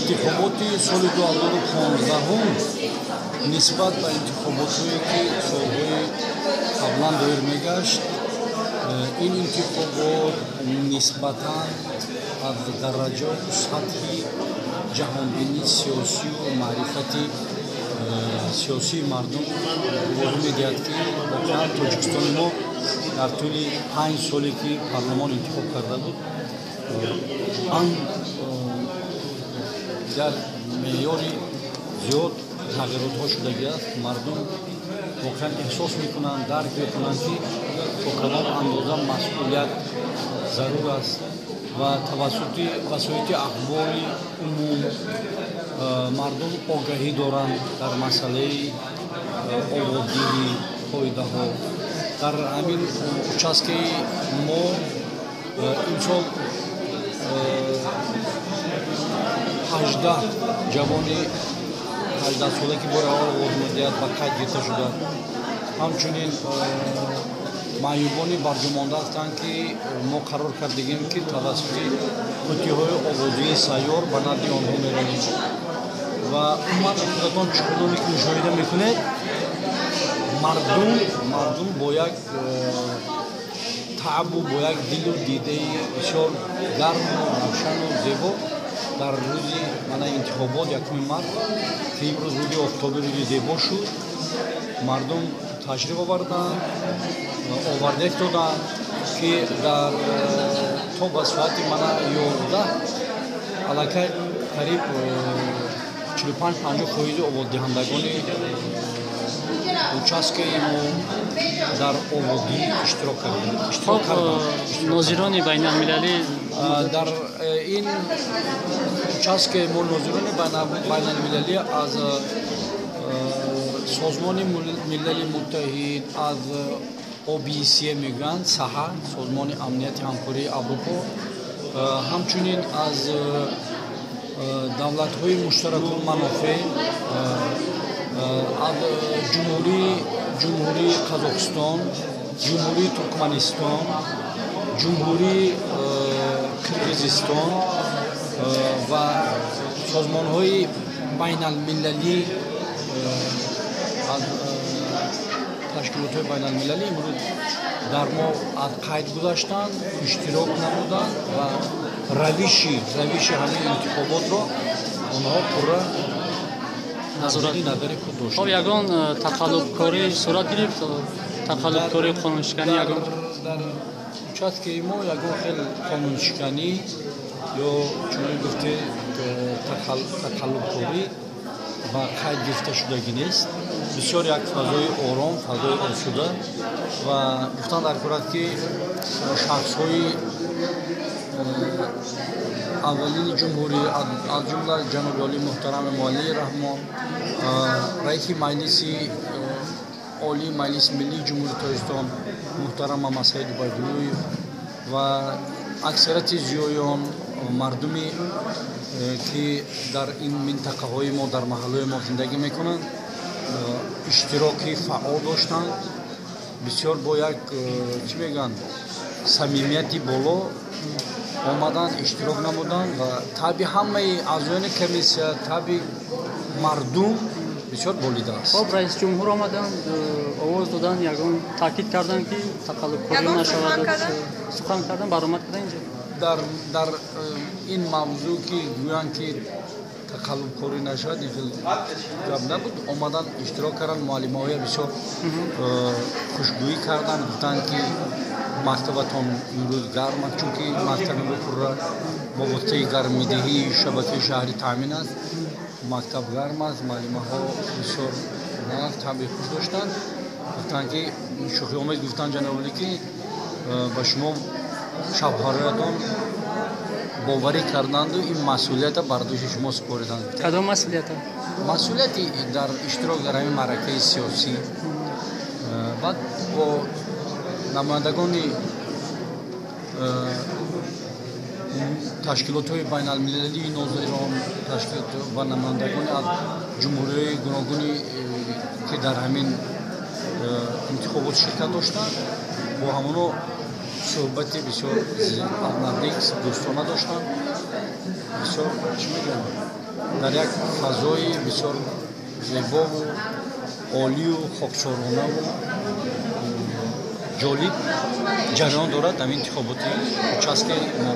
Интихоботи соли 2015 нисбат ба интихоботҳое, ки солҳои қаблан доир мегашт, ин интихобот нисбатан аз дараҷаву сатҳи ҷаҳонбинии сиёсию маърифати сиёсии мардум гувоҳӣ медиҳад, ки воқеан Тоҷикистони мо дар тӯли 5 соле, ки парлумон интихоб карда буд, ан дар меъёри зиёд тағйиротҳо шудагӣ аст. Мардум воқеан эҳсос мекунанд, дарк мекунанд, ки то кадом андоза масъулият зарур аст ва тавассути васоити ахбори умум мардум огаҳӣ доранд дар масъалаи овоздиҳӣ, қоидаҳо. Дар ҳамин участкаи мо имсол 18 ҷавони 18сола, ки бори аввал овоз медиҳад, ба қайд гирифта шуданд. Ҳамчунин маъюбони барҷомонда ҳастанд, ки мо қарор кардагем, ки тавассути қуттиҳои овоздиҳии сайёр ба назди онҳо меравем. Ва умуман худатон чуноне ки мушоҳида мекунед, мардум бо як таъбу бо як дилу дидаи бисёр гарму равшану зебо дар рӯзи мана интихобот, 1 март, ки имрӯз рӯзи офтоби, рӯзи зебо шуд, мардум ташриф оварданд, оварда истодаанд, ки дар то ба соати мана 11 аллакай қариб 45-50 фоизи овоздиҳандагони участкаи мо дар овоздиҳӣ иштирок карданд. Нозирони байналмилалӣ? Дар ин участкаи мо нозирони байналмилалӣ аз Созмони Милали Муттаҳид, аз ОБСЕ мегӯянд, САҲА, Созмони амнияти ҳамкории Аврупо, ҳамчунин аз давлатҳои муштаракулманофеъ, аз Ҷумҳурии Қазоқистон, Ҷумҳурии Туркманистон, Ҷумҳурии Қирғизистон ва созмонҳои байналмилалӣ, аз ташкилотҳои байналмилалӣ имрӯз дар мо аз қайд гузаштанд, иштирок намуданд ва равиши ҳамин интихоботро онҳо пурра назари худ доштанд. Хоб, ягон тақаллубкорӣ сурат гирифт? Тақаллубкорӣ, қонуншиканӣ ягон? Дар участкаи мо ягон хел қонуншиканӣ ё чунон гуфте тақаллубкорӣ ба қайд гирифта шудагӣ нест. Бисёр як фазои ором, фазои осуда ва гуфтан дар кор аст, ки шахсҳои аввалини ҷумҳурӣ, аз ҷумла ҷаноби олии муҳтарам Эмомалӣ Раҳмон, раиси Маҷлиси Олии Маҷлиси Миллии Ҷумҳурии Тоҷикистон муҳтарам Мамадсаид Убайдуллоев ва аксарияти зиёён мардуме, ки дар ин минтақаҳои мо, дар маҳаллаҳои мо зиндагӣ мекунанд, иштироки фаъол доштанд. Бисёр бо як, чӣ мегӯянд, самимияти боло омаданд, иштирок намуданд ва таби ҳамаи аъзоёни комиссия, таби мардум бисёр болида аст. Хоб, раисҷумҳур омаданд, овоз доданд, ягон таъкид карданд, ки тақаллубкорӣ нашавад, сухан карданд, баромад карданд инҷо? Дар ин мавзӯъ, ки гӯянд, ки тақаллубкорӣ нашавад, ин хел гап набуд. Омаданд, иштирок карданд, муаллимаҳоя бисёр хушгӯӣ карданд, гуфтанд, ки мактабатон имрӯз гарм аст, чунки мактаби мо пурра бо воситаи гармидиҳии шабакаи шаҳрӣ таъмин аст. Мактаб гарм аст, муаллимаҳо бисёр нағз табъи хуш доштанд. Гуфтанд, ки шӯхиомез гуфтанд ҷаноби олӣ, ки ба шумо шавҳароятон боварӣ карданду ин масъулията бар дӯши шумо супориданд. Кадом масъулията? Масъулияти дар иштирок дар ҳамин маъракаи сиёсӣ. Баъд бо намояндагони ташкилотҳои байналмилалии нозирон ва намояндагони аз ҷумҳуриҳои гуногуни, ки дар ҳамин интихобот ширкат доштанд, бо ҳамоно суҳбати бисёр наздик, дӯстона доштанд. Бисёр, чӣ мегӯям, Дар як фазои бисёр зебову олию хоксоронаву ҷолиб ҷараён дорад ҳамин интихоботи участкаи мо.